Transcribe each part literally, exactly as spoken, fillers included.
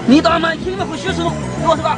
Ni ta mai hkying mahku shu su, daw su ga.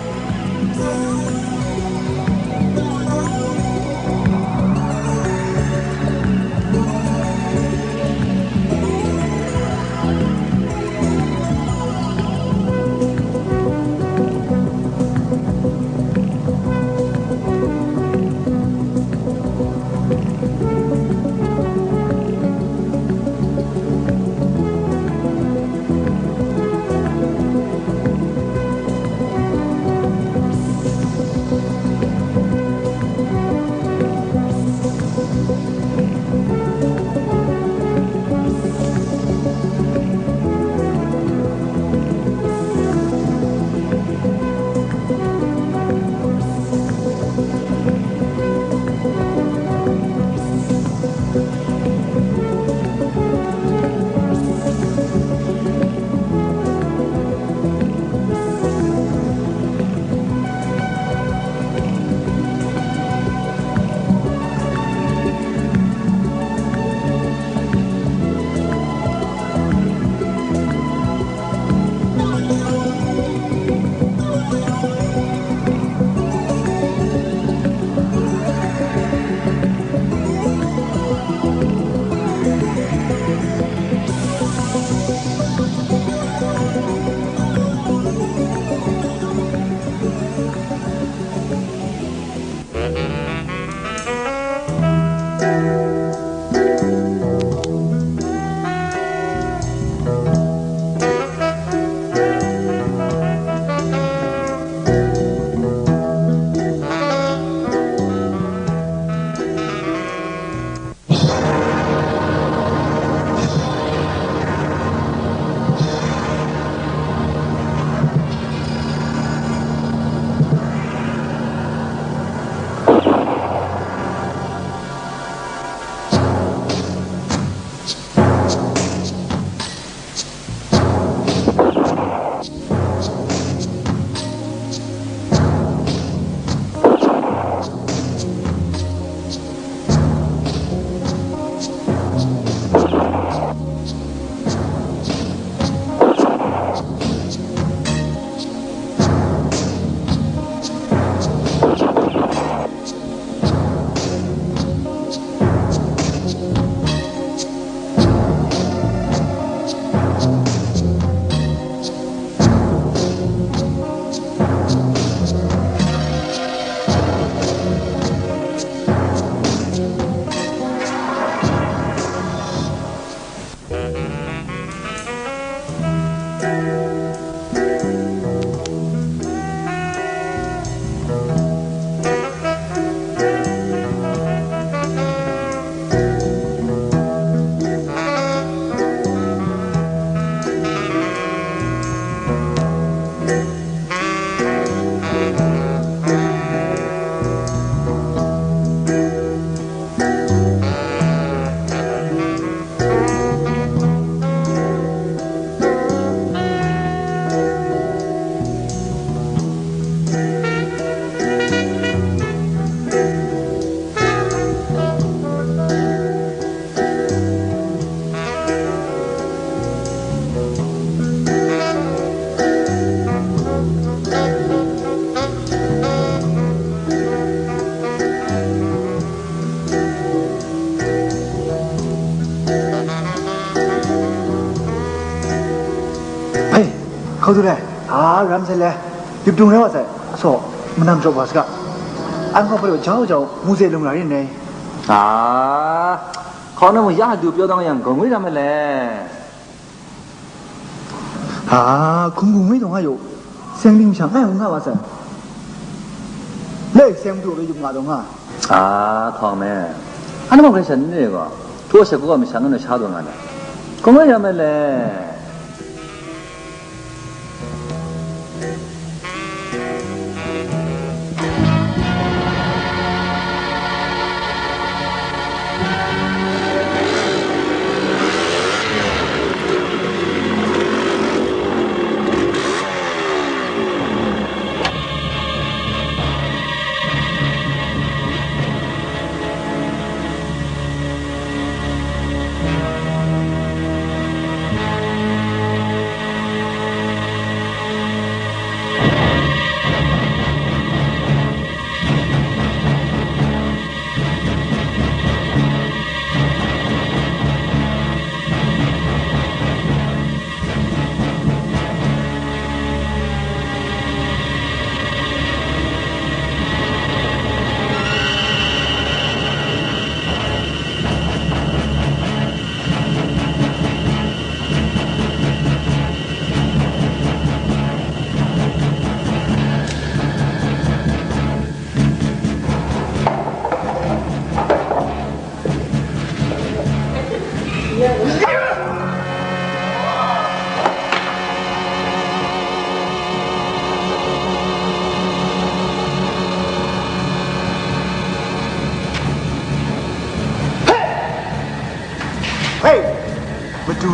Hei, hkau du re, a, ram sai le, yup dung rai wa sai, so, manam jaw wa saga, an hkau hpe jau jau, mu ze lung ra rin nei. A, hkau na mung ya du pyaw dang yang, gaw ngwi ram ai le. A, hkum gu ngwi dong nga yu, seng ling shang ai ngu nga wa sai. Lei seng du ai yup nga dong nga. A, hkau me. An hkau hkrai shan ni re gaw, htaw sha gaw masha ngu na sha dong nga na. Hkum ai ram ai le.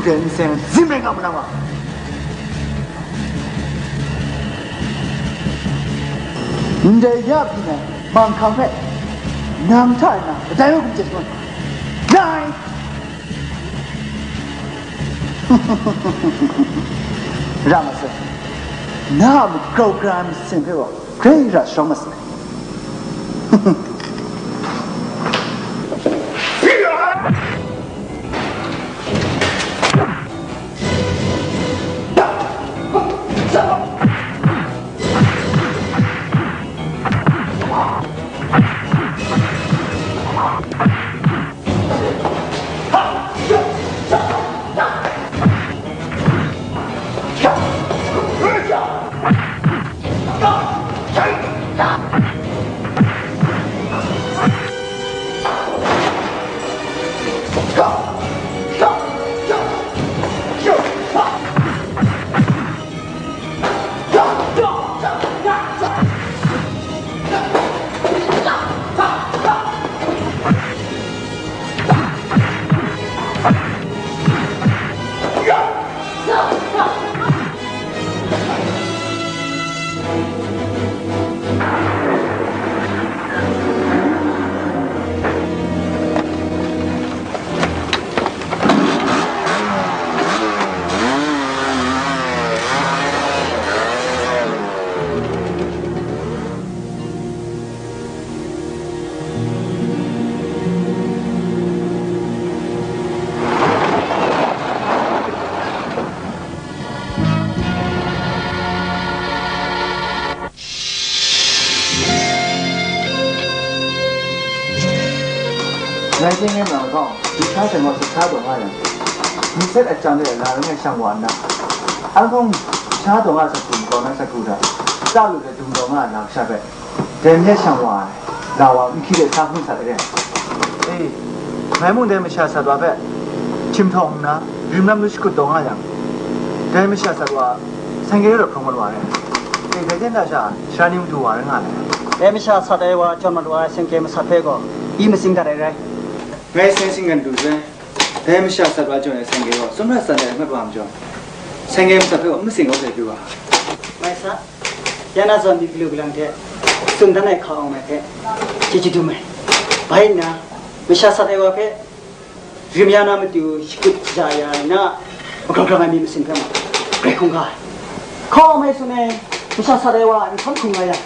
N seng zim rai nga ma na wa. Ndai ya pyi na manghkang hpe nang hta na kadai wa kum chye shangun. Nai! Ra ma sai. Na a magrau gra ai masing hpe wa grai ra sharawng ma sai. Ngai hte ngai ma gaw, Lusha Seng gaw sat sha taw nga yang, nset achyang de la langai shang wa nna, an hkawng sha taw nga sat hku makau na sat hku hta, tsa lu de dung taw nga ai lam sha hpe, dai myit shang wa ai, la wa n hkyi de sa hkrum sat ai re. E, ngai mung dai masha sat wa hpe htim htawng nna, rim lam lu shakut taw nga yang, dai masha sat wa, seng gye rawt hkrum mat wa ai. E, dai hten hta sha, sara ni madu wa rai nga ai. Dai masha sat ai wa jawn mat wa ai seng gye masat hpe gaw, i matsing dat ai rai. Ngai seng singgan du sai, dai masha sat wa jawn ai seng gye gaw, sumrat san ai ngut wa majaw, seng gye masat hpe gaw n matsing kau sai pyi wa. Mai sa, ya na zawn myit galu galang hte tsun dan ai hka awng mai hpe chyeju dum ai. Bai nna, masha sat ai wa hpe rim ya na matu shakut ja ya ai na, magrau grang ai myit masin hpe mung, grai hkungga ai. Hka awng mai tsun ai, masha sat ai wa nhtawm hkungga yang,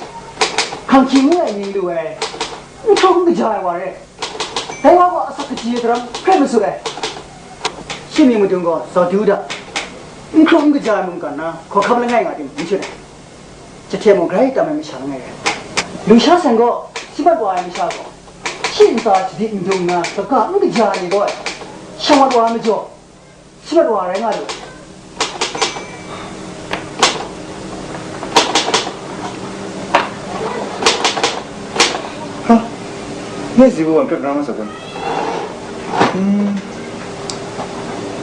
hkang hkying ngu ai mying lu ai, n hkrum n kaja ai wa re. Dai wa gaw asak kaji ai daram hkrai masut ai. Shi mying madung gaw zaw du da, n hkrum n kaja ai mungkan na hkawhkam langai nga ting n shut ai. Jahte mung grai tam ai masha langai rai. Lusha Seng gaw shi mat wa ai masha gaw, shi ntsa shadi n dung nna, kaga n kaja ai ni gaw, sha mat wa ai majaw, shi mat wa rai nga lu. Ha, ngai zi bu wan hkrat rang nga sa kun. Hmm.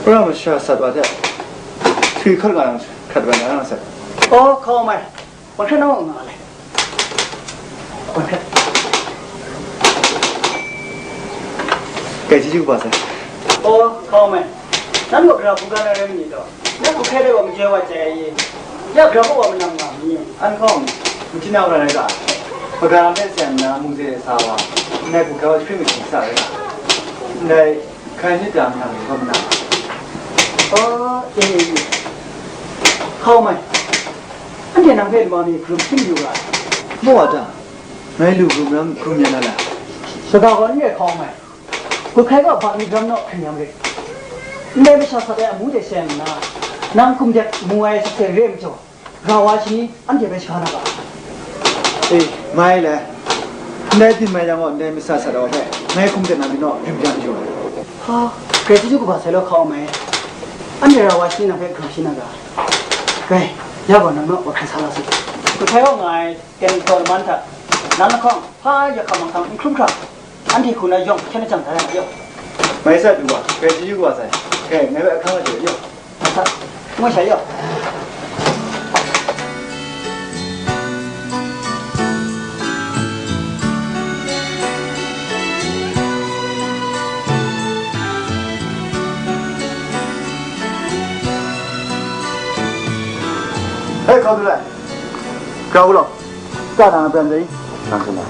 Pra masha sat wa hte htwi hkat nga yang hkrat wan nga sa. Oh, hka awng mai. Wan hkrat na wa nga le. Wan hkrat. Kai chyeju kaba sai. Oh, hka awng mai. Nanhte wa gara hkungga na rai ma ni law? Ya hku hkrai de wa maja wa jai ai i? Ya gara hku wa manam nga mi? An hkawng, machyin na wa rai ga? Magara hpe seng nna mungze sa wa, ndai hku hkrai wa jahpring machyin sa rai ga? Ndai hkrai nit da manam ni gaw manam. Oh, e, e, e. Hka awng mai. Anhte nang hpe lama mi hkarum hpring yu ga ai. Mawa ta? Ngai lu hkarum ram hkarum ya na la? Saga gaw n re hka awng mai. Hku hkrai gaw bak myit ram naw hkring yang rit. Ndai masha sat ai amu de seng nna, nang hkum dek mu ai sakse re ai majaw, ra wa shani anhte hpe shaga na ga? E, mai le, ndai byin mai yang gaw, ndai masha sat ai wa hpe ngai hkum dek na myit naw rim ya majaw ai. Ha, grai chyeju kaba sai law hka awng mai. Anhte ra wa shani nang hpe hkrum shi na ga? Grai, ya gaw nang naw wa hkrai sa la su. Hku hkrai gaw nga ai. Ten taw laman hta, nang lahkawng hpa ya hkam manghkang n hkrum hkra, anhte hku na yawng hkyen lajang da ai, yaw. Mai sa du wa, grai chyeju wa sai, grai ngai hpe ahkang la jaw, yaw. Mai sa, ngu sha, yaw. Grau du lai. Grau u law. Ka na pren dai. Nang hte na.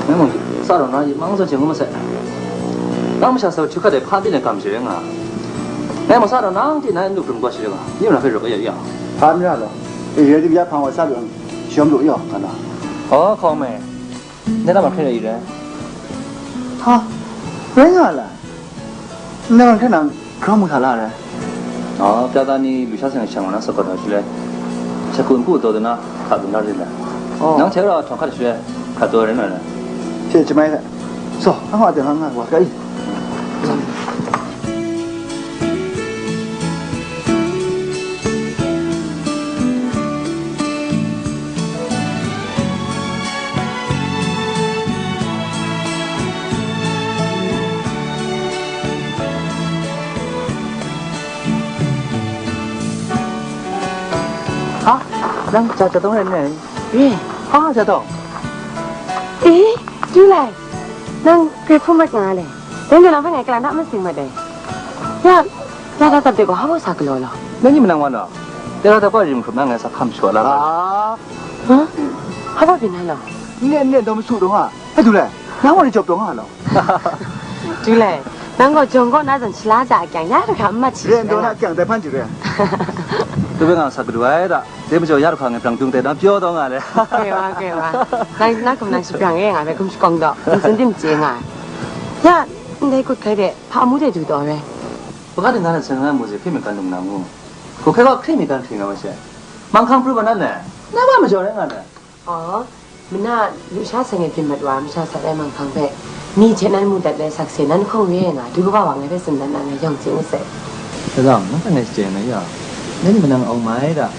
Nang mung sa rau na, yit mang zawn chyen ngu ma sai. Nang masha sa htu hkat ai hpa byin ai kam shi rai nga. Nang mung sa rau nang hte na lu hkrum gaw shi rai nga. Ni mung na hpe rawk ya ya. Hpa mi ra law. E, ya di ya hpang wa sa lu. Shawm lu yaw, ka na. Aw, hkawng mai. Ndai lam a hkre rai i rai. Ha? Rai nga la? Ndai lam hkre nang grau mu hta la rai? Aw, pya ta ni lu sha seng shang wa na sa kawt na shi le. Sha kun ku taw de na, hka dun na rin la. Oh. Nang hte rau htawng hkat shi le, hka taw rai na rai. Hte jimai hte. So, a hwa de hkang nga wa ka i. Ha? Nang ja, ja tawng rai n rai? Re. Ha, ja tawng? E, du lai. Nang grai hpung mat nga le. Dai ni lang hpe ngai kalang ta masing mat ai. Ya, ya da tap de gaw, hpa baw sa galaw law? Nang ni manang wan law? Tera tap gaw rim hkrup na ngai sa hkam shaw la. Ah. Huh? Hpa baw byin na law? N nen n nen taw masu dawng a. Hpa du lai? Nang wa ni jawp dawng a law? Du lai. Nang gaw jawng kaw na zawn, shala ja a kyang, ya hkra n mat shi. Ren daw na kyang dai hpan ji re. Tawbe nga sa gadu ai da. Dai majaw ya hkra ngai brang dung dai na pyaw taw nga le. Koi wa, koi wa. Nang, nang hkum nang shabrang e nga me hkum shakawng daw, n tsun tim chye nga ai. Ya, ndai kut hkai de, hpa amu de du taw re. Hpaga dingga na seng na mu ze hkri mi kan lung na mu. Kut hkai gaw hkri mi kan hkri nga ma she. Manghkang pru ma nan le, na wa majaw rai nga le. Aw, mana lusha seng e byin mat wa masha sat ai manghkang hpe, mi hte nan mu dat ai sakse nan hkawng re ai nga, du kaba wa ngai hpe tsun dat na, ngai yawng chye masai. Salang, nang hpe ngai shachyen ai ya, nang ni manang awng mai da,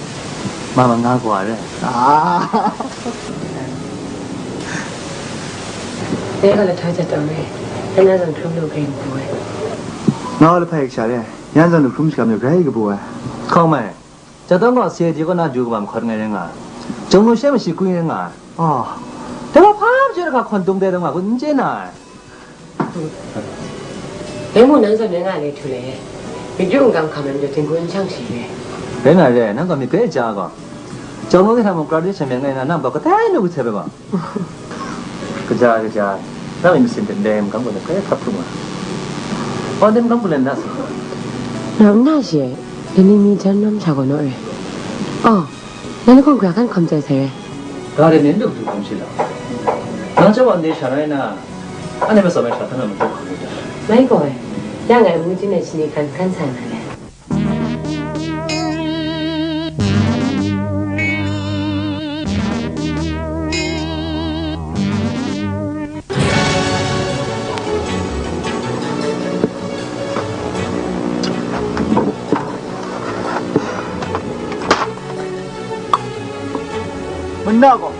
ma ma nga gaw re. Ah. Dai ga lahpa jat taw re, dai na zawn hkrum lu hkring bu ai. Nga lahpa kasha re, yan zawn lu hkrum shakam yu grai kabu ai. Hkawng mai. Jatang gaw C I D kaw na du kaba mahkawt ngai rai nga ai. Jawng nu she mashi kwi rai nga ai. Oh. Dai wa hpa majaw hkra hkawn dung dai dai nga kun n chye na ai. Dai mung nang zawn rai nga ai le htu le. Myit yu n kam hkam ai majaw, ting hkun n shang shi le. Rai nga re, nang gaw myit bai ja gaw. Jawng nu hte hta mung graduation myit ngai na, nang gaw kadai nu kahtse bai gaw. Kaja, kaja, nang myit masin hte ndai magam gaw hkrai hkap hkrum nga. Aw, ndai magam gaw lan na si? Nang n na shi ai, lani mi jan ram sha gaw naw re. Aw, nang lahkawng gara kan hkawm chye sai re. Ga re ni n du du hkawm shi la. Nang chyawm wa ndai sha rai na, anhte masam ai sha hkan na matu hkawm lu ta. Mai gaw ai, ya ngai amu jin ai shani hkan hkan sa na le. Muna gaw,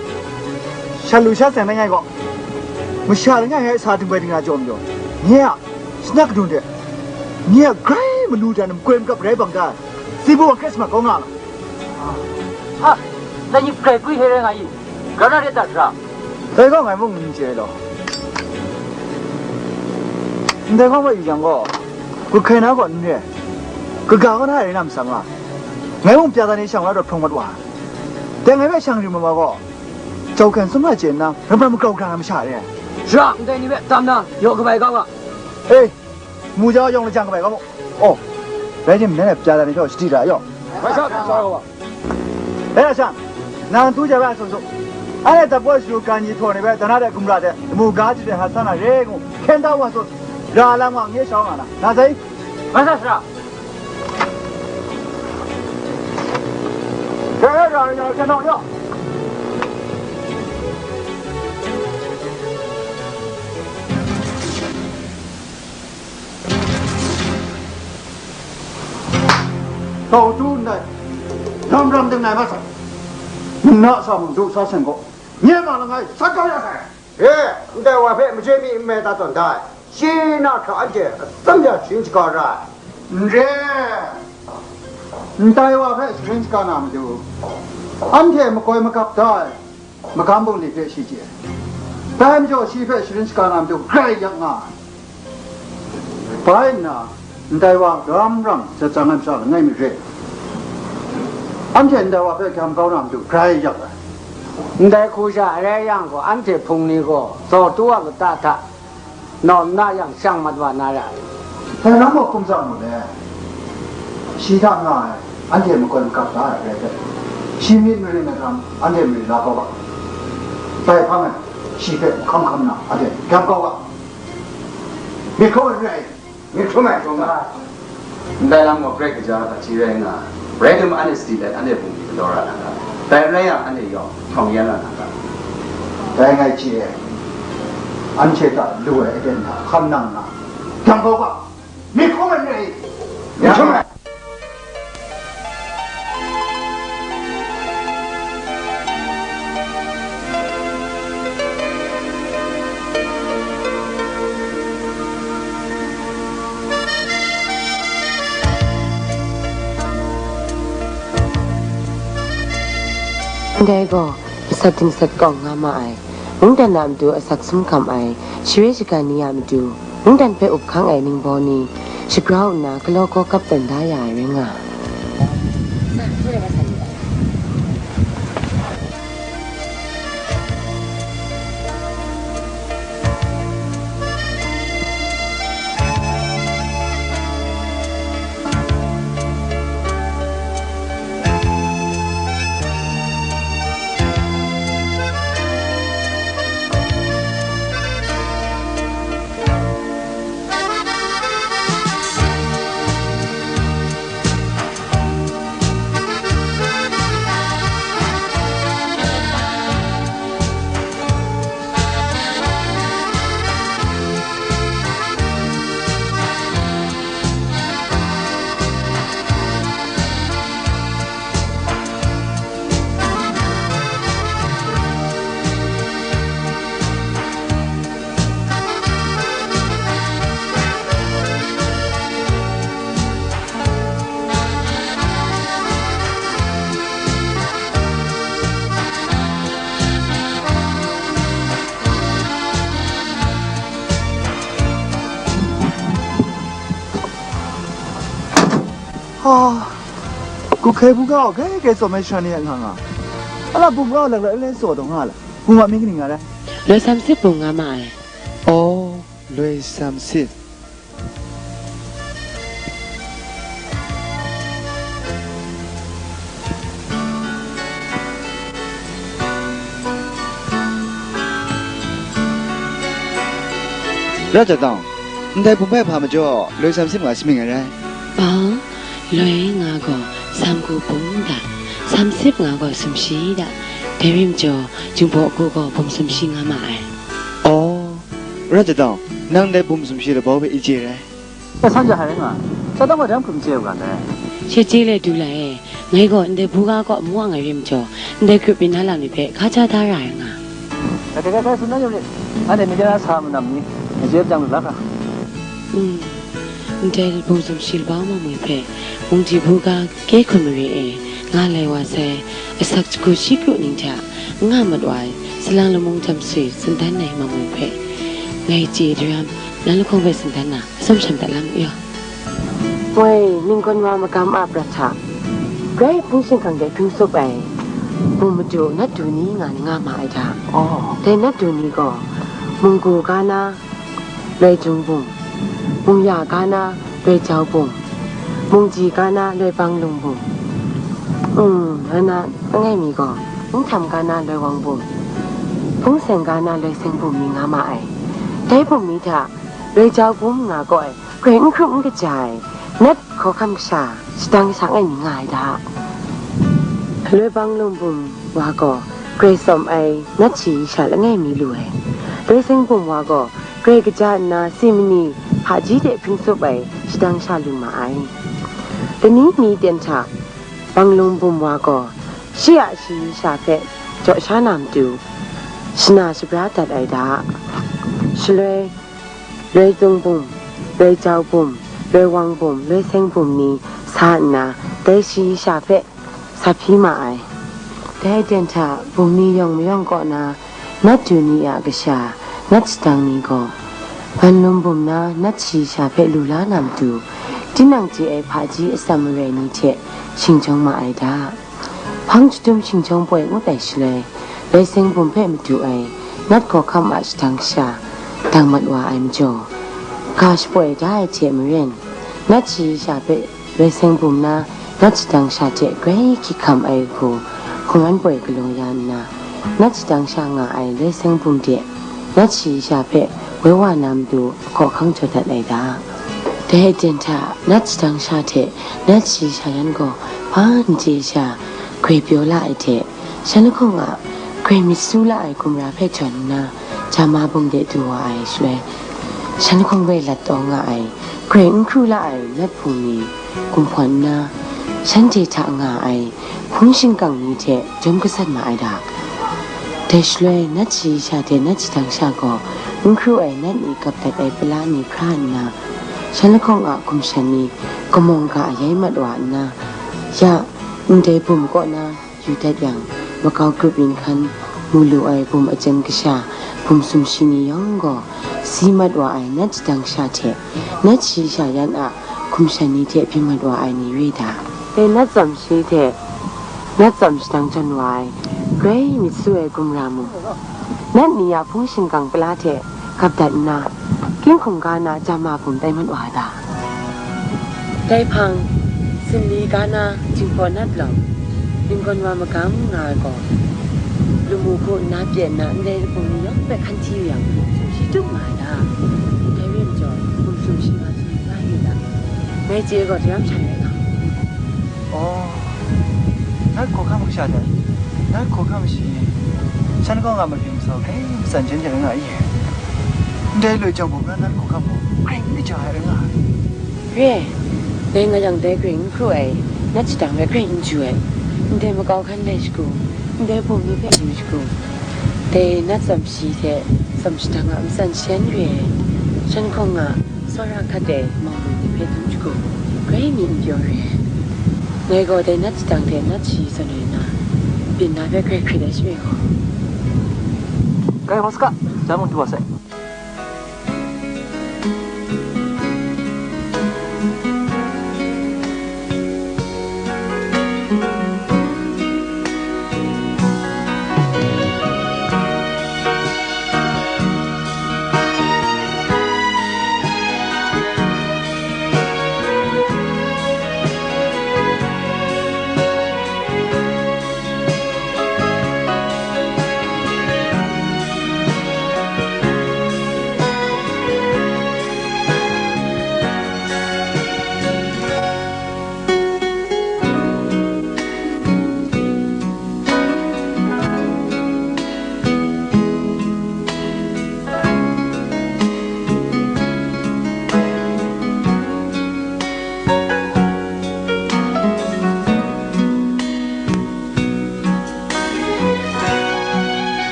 sha lu sha seng na ngai gaw, masha langai ngai sa dingbai dingna jaw majaw, nye a, Shana kadun de, nye a grai manu jan makoi makap rai bang da, si bu wa Krismas kau nga la. Ha, dai ni grai gwi hte rai nga i, grau na re dat ra. Dai gaw ngai mung n chye law. Ndai gaw yu yang gaw, kut hkai na gaw n re, kaga kaw na rai na masam nga, ngai mung pya dan ni shang la rawt hprawng mat wa. Dai ngai hpe shang ring ma ma gaw, jau hkyen sum na chye nna, ram ram magrau grang ai masha re. Sara, ndai ni hpe tam na, yaw kabai kau ga. E, mu jau yawng lajang kabai kau mu. Oh, rai tim, nang pya dan ni hpe shadi ra yaw. Mai sha, sara wa. E, sha, nang tu ja bai a sung sung. Anhte dap gaw shalu kan yi htaw ni bai, dan na de gumra de, lamu ga jahte hta sa na re ngu, hkyen da wa sung, ra lam wa nye shau nga na, na sai? Mai sha, sara. Hkyen da ra ni na, hkyen da wa yaw. Tau tu ndai, ram ram ding nai masat, nna sa mung du sa seng gaw, nye ma langai sat kau ya sai. E, ndai wa hpe majoi mi n mai ta tawn dai, shi na hkra anhte atsam ya sharin shaga ra ai. N re, ndai wa hpe sharin shaga na matu, anhte makoi magap da ai. Magam bungli hpe shi chye ai. Dai majaw shi hpe sharin shaga na matu grai yak nga ai. Bai nna, ndai wa ram ram zatsang ai masha langai mi re. Anhte ndai wa hpe gyam kau na matu grai yak ai. Ndai hku sha rai yang gaw, anhte hpung ni gaw zaw tu a lata hta naw nna yang shang mat wa na ra ai. Dai lam gaw hkum tsang mu le, shi hta nga ai, anhte makoi makap da ai rai hpe, shi myit marin ai lam anhte mari la kau ga. Bai hpang ai, shi hpe hkam hkam na anhte gyam kau ga. Myit hkrum ai n rai, myit hkrum ai n rai. Ndai lam gaw grai kaja hpaji rai nga, rai tim, anhte sadi let anhte bungli galaw ra na ga, dai n rai yang, anhte yawng htawng yan ra na ga. Dai ngai chye ai, anhte hta lu ai aten hta hkam nang nga, gyam kau ga, myit hkrum ai n rai, myit hkrum ai. Ndai gaw, masat dingsat kawng nga ma ai, mungdan a matu asak sumkam ai, share shagan ni a matu, mungdan hpe up hkang ai ningbaw ni, shagrau nna galaw gaw kap tawn da ya ai rai nga. Hka, gup hkai buga gaw grai grai tsawm ai sha ni a nga nga. Ala bum ga laklat le tsaw taw nga la. Bum a mying kaning nga rai? Loi Sam Sip bum nga ma ai. Aw, Loi Sam Sip. Rat jat tawng, ndai bum hpe hpa majaw, Loi Sam Sip nga shamying ai rai. Aw, Loi nga gaw, Sam Ku bum da, Sam Sip nga gaw, sumshi da, dai rim jaw, Jingbaw Ku gaw, bum sumshi nga ma ai. Aw, Rat jat tawng, nang ndai bum sumshi labau hpe i chye rai. Dai san ja hai rai nga, Jat tawng gaw dai hkum chye u ga ndai. Shi chye le du la e, ngai gaw ndai buga kaw amu ang ai rim jaw, ndai grup byin na lam ni hpe hka ja da ra ai nga. Dai, dai, dai, dai, tsun na yawng rit, anhte myi de na sa manam ni, ngai chye jang lu la hkra. Mm. Ndai bum sumshi labau mamwi hpe, mungji buga kehkun mare e, nga lai wa sai, asak shagu shi kru ning hta, n nga mat wa ai, salang lamung jam sui, tsun dan ai mamwi hpe, ngai chye daram, nang lahkawng hpe tsun dan na, atsawm sham dat lam yaw. Woi, ningkawn wa magam a prat hta, grai hpung shingkang de hpring tsup ai, bum madu nat du ni nga ni nga ma ai hta. Oh. Dai nat du ni gaw, munggu ga na, Loi Jung bum, mungya ga na, Loi Jau bum, mungji ga na, Loi Bang Lung bum. Mm, rai na, langai mi gaw, Nhtam ga na, Loi Wang bum, Hpung Seng ga na, Loi Seng bum ni nga ma ai. Dai bum ni hta, Loi Jau bum nga gaw ai, grai n hkrup n kaja ai, nat hkawhkam kasha, shadang sha ai ni nga ai da. Loi Bang Lung bum wa gaw, grai tsawm ai, nat shayi sha langai mi lu ai. Loi Seng bum wa gaw, grai kaja nna si mani hpaji de hpring tsup ai shadang sha lu ma ai. Lani mi ten hta, Bang Lung bum wa gaw, shi a shayi sha hpe jaw sha na matu, shana shabra dat ai da. Shaloi, Loi Zung bum, Loi Jau bum, Loi Wang bum, Loi Seng bum ni sa nna, dai shayi sha hpe sa hpyi ma ai. Dai aten hta bum ni yawng mayawng kaw na, nat du ni a kasha, nat shadang ni gaw, Ban Lum bum na nat shayi sha hpe lu la na matu, tinang chye ai hpaji atsam marai ni hte shing jawng ma ai da. Hpang shadum shingjawng poi ngut ai shaloi, Loi Seng Bum hpe madu ai Nat Hkawhkam a shadang sha dang mat wa ai majaw, ga shapoi da ai hte maren, Nat shayi sha hpe Loi Seng Bum na Nat shadang sha hte grai hkyik hkam ai hku hkungran poi galaw ya nna, Nat shadang sha nga ai Loi Seng Bum de Nat shayi sha hpe woi wa na matu ahkaw ahkang jaw dat ai da. Dai aten hta Nat shadang sha hte Nat shayi sha yan gaw hpa n chye sha grai pyaw la ai hte, shan lahkawng a grai myit su la ai gumra hpe jawn nna, Jama bum de du wa ai shaloi, shan lahkawng grai lat taw nga ai, grai n hkru la ai Nat Hpung ni gumhpawn nna, shanhte hta nga ai hpung shingkang ni hte jawm gasat ma ai da. Dai shaloi, Nat shayi sha hte Nat shadang sha gaw n hkru ai Nat ni gap dat ai pala ni hkra nna, shan lahkawng a gumshan ni kamawng ga ayai mat wa nna, ya, ndai bum kaw na yu dat yang, makau grup yin hkan mu lu ai bum aten kasha, bum sumshi ni yawng gaw si mat wa ai Nat shadang sha hte Nat shayi sha yan a gumshan ni hte byin mat wa ai ni re da. Dai Nat tsawm shi hte Nat tsawm shadang jawn wa ai, grai myit su ai gumra mung, Nat ni a hpung shingkang pala hte gap dat nna, King hkungga na Jama bum tai mat wa ai ta? Dai hpang, sumli ga na Jinghpaw Nat lawng, ninggawn wa magam nga ai gaw, lamu hku nna pye nna, ndai labung ni yawng hpe hkan hti yang, sumshi tup nga ai ta? Dai re majaw, hkum sumshi nga sumshi nga yu ta? Ngai chye gaw, daram sha rai nga. Oh, Nat Hkawhkam kasha hte, Nat Hkawhkam shi, shan kaw nga mabyin masau, grai matsan jen hte rai nga i. Ndai loi jang bum na Nat Hkawhkam gaw, grai n kaja ai rai nga ai. Re ai, dai nga yang dai grai n hkru ai, Nat shadang rai grai n ju ai, ndai makau hkan lai shagu, ndai bum ni hpe du shagu, dai Nat tsawm shi hte tsawm shadang a matsan shan re ai, shan hkawng nga, tsawra hkat ai mawng ni hpe dum shagu, grai mi n pyaw re ai. Ngai gaw dai Nat shadang hte Nat shayi zawn re nna, byin na hpe grai hkrit ai sha gaw. Kai hpang saga, ja mung du wa sai.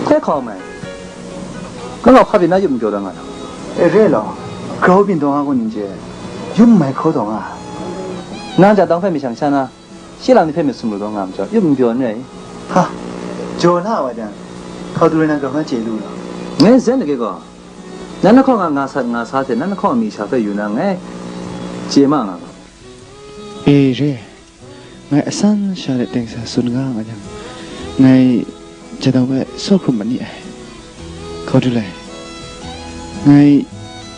Hkoi hkau mai. Nang gaw hpa pyi na yup n kyaw da nga na? E, re law, grau byin taw nga gaw n chye, yup n mai hkraw taw nga. Nang ja dang hpe myit shang sha na, shi lam ni hpe myit sumru taw nga majaw, yup n kyaw n rai. Ha, jaw na wa jang, hkau du rai na grau na chye lu law. Ngai zen lage gaw, nan lahkawng a nga sat nga sa hte nan lahkawng a mi sha hpe yu na, ngai chye ma nga gaw. E, re. Ngai asan sha let teng sa tsun nga nga jang, ngai jadau e saw hkrum ma ni ai. Hkau du lai. Ngai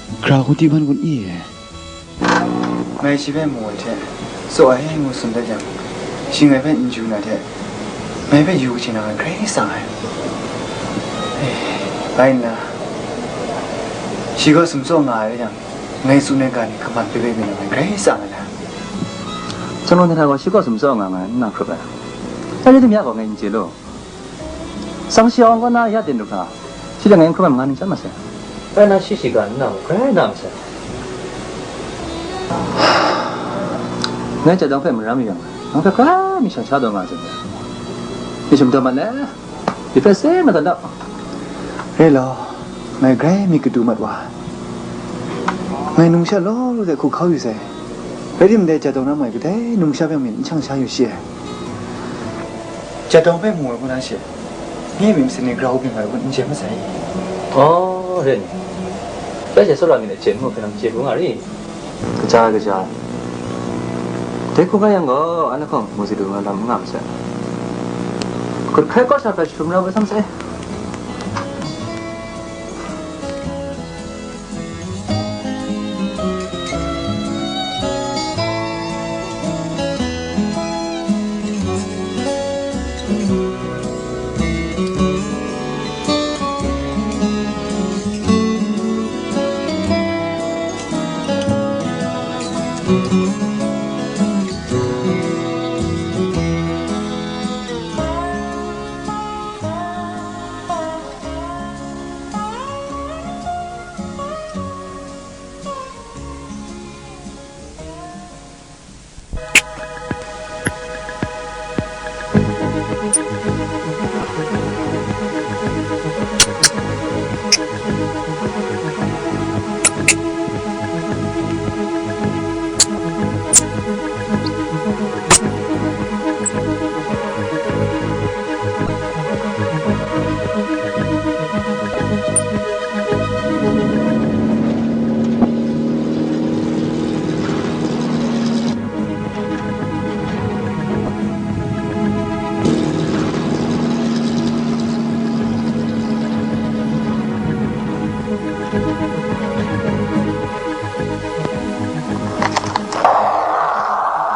Hkra hku ti ban kun i? Ngai shi hpe mu ai hte, tsaw ai ngu tsun dat yang, shi ngai hpe n yu na hte, ngai hpe yu kaji na ngai grai tsang ai. Eh, bai nna, shi gaw sumtsaw nga ai rai yang, ngai tsun ai ga ni kaman pyi bai mi na ngai grai tsang ai. Shanglawng hte hta gaw shi gaw sumtsaw nga nga ai n na hkrup ai. Dai rai tim ya gaw ngai n chye law. Sang shi awng kaw na ya ten du hkra, shi dang ngai n hkrup ai manga ning chyam masai. Rai na shi shiga nna mung grai na masai. Ngai Jadawng hpe maram yu yang, nang hpe hkrai mi shang sha taw nga ai zawn, mi shum taw mat le, mi hpe se na dan dau. Re law, ngai grai myit kadu mat wa. Ngai numsha law law de hku hkau yu sai. Rai timung dai Jadawng na mai kadai numsha hpe myit n shang sha yu shi ai. Jadawng hpe mu ai hku na she, nye myit masin ni grau byin ai hku n chye masai. Aw, re ni. Rai she, tsawra myit a chyen mu hpe nang chye hkru nga ri? Kaja ai, kaja ai. Dai hku nga yang gaw, anhte hkawng mu si du nga lam n nga masai. Hkut hkai kawt sa hpe jahtum rau ai sam sai.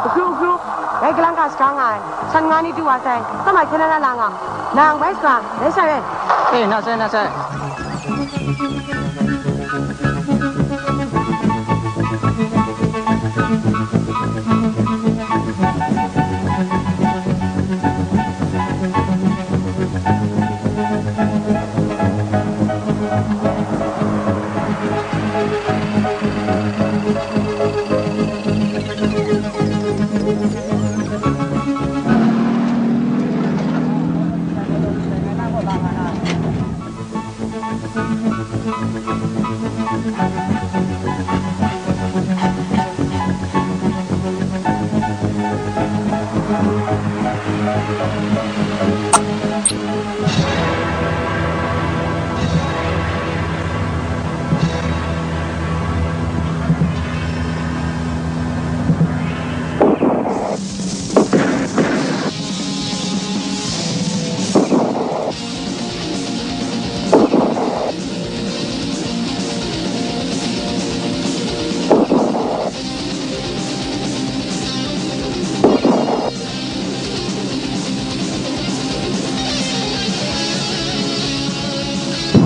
Ukru, ukru, dai kalang ka sara nga ai, san nga ni du wa sai, tam ai hkyen na la nga, nang bai sara, rai sa rai. Eh, na sai, na sai.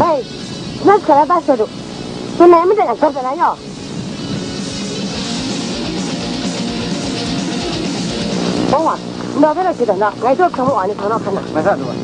Hei, na sa la ta sa du. Tsun ai madat a gap da na yaw. Bawng wa, ndau hpe rau chye dan da, ngai htaw hkra mawa ni hkang naw hkan na. Ngai hta du ai.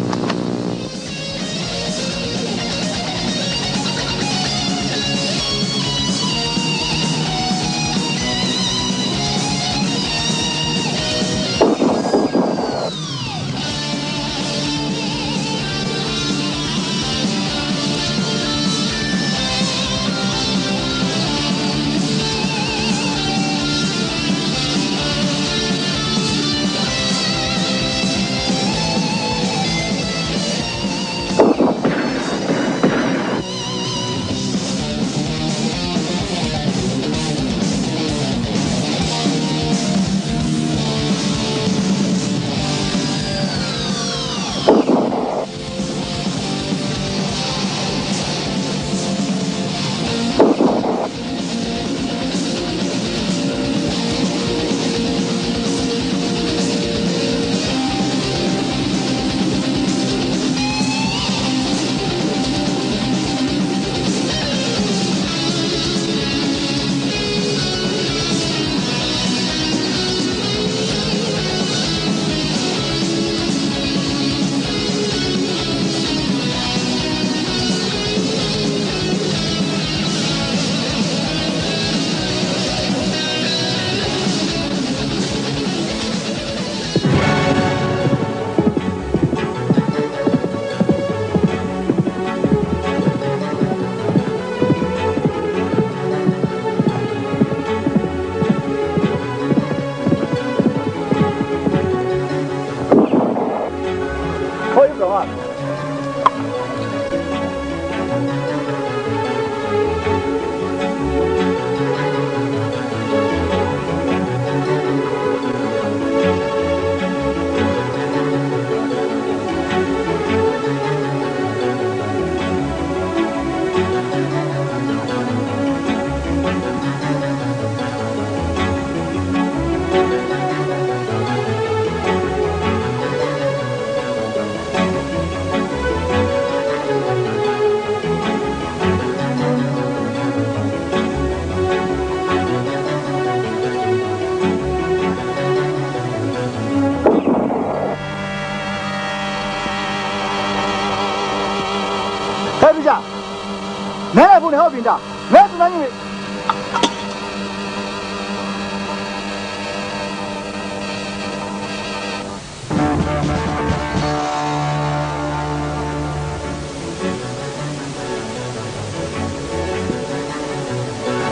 Ngai tsun na ni myit.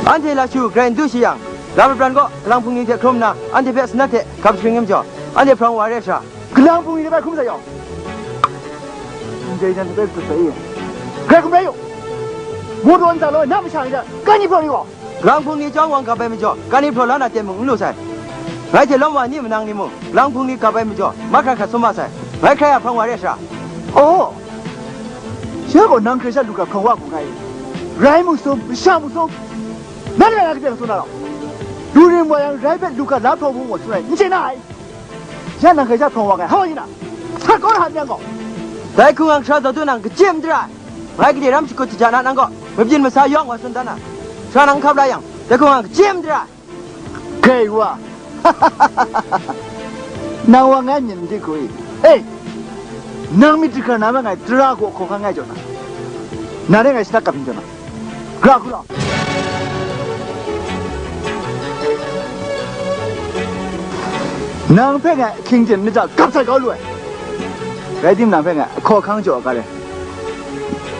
Anhte Lashu grai n du shi yang, Lam Lapran gaw galang hpung ni hte hkrum nna, anhte hpe sanat hte gap sharing ai majaw, anhte hprawng wa re ai sha. Galang hpung ni hte bai hkrum sai yaw. Ndai jan hpe hkrum sai i. Grai hkrum rai yaw. Mu taw nta law, na masha ni hta, kan ni hpraw ni gaw. Galang hpung ni chyawm wang gap ai majaw, kan ni hpraw la na ten mung n lu sai. Ngai hte lawm wa ni manang ni mung, galang hpung ni gap ai majaw, mahkra hkrat sum wa sai. Ngai hkrai a hprawng wa re ai sha. Oh! Sha gaw nang hkrai sha lu hkra hprawng wa hku ngai. Rai mu sum, masha mu sum. Nang rai na katen tsun na law. Lu rim wa yang rai hpe lu hkra la hpraw mu wa tsun ai, n chye na ai. Ya nang hkrai sha hprawng wa ngai, hpa wa yin a? Sa kau na hpa myang gaw. Dai hkungga hkra zaw tu nang kachye madara ai. Ngai gade ram shakut shaja na nang gaw, mabyin masa yawng wa tsun dan na. Sara nang hkap la yang, dai hkungga kachye madara ai. Grai wa, nang wa ngai myin n di hku i? E, nang myit jahkra na me ngai tara hku hkawhkam ngai jaw na, na de ngai shana kap yin jaw na. Gra hku law. Nang hpe ngai ahkying ten myit hta gap sat kau lu ai. Rai timung, nang hpe ngai ahkaw ahkang jaw ai ga re.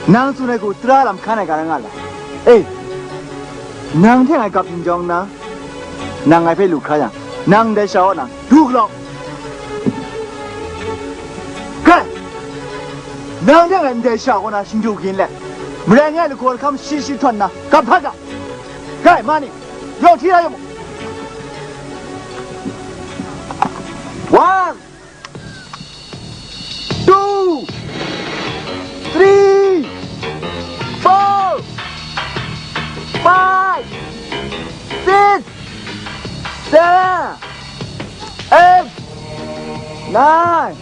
Nang tsun ai hku tara lam hkan ai ga rai nga la. E, nang hte ngai gap yin jawng nna, nang ngai hpe lu hkra yang, nang ndai sha wa nang du galaw. Kai! Nang hte ngai ndai sha kaw na shingdu gin let, marai ngai lagaw lahkam shi shi htawn nna, gap hpat ga. Kai, ma ni, yawng hti la yu mu. One, two, three, four, five, six, seven, eight, nine.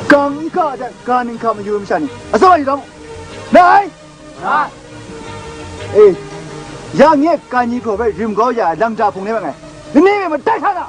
Kang n ka ai hte, ga ning hka mayu ai masha ni, atsawm ai yu dam u. Nai! Nai! E, ya nye kan ni hpraw hpe rim kau ya ai lam ja hpung ni mat ngai. Ni ni myit matai hkra na!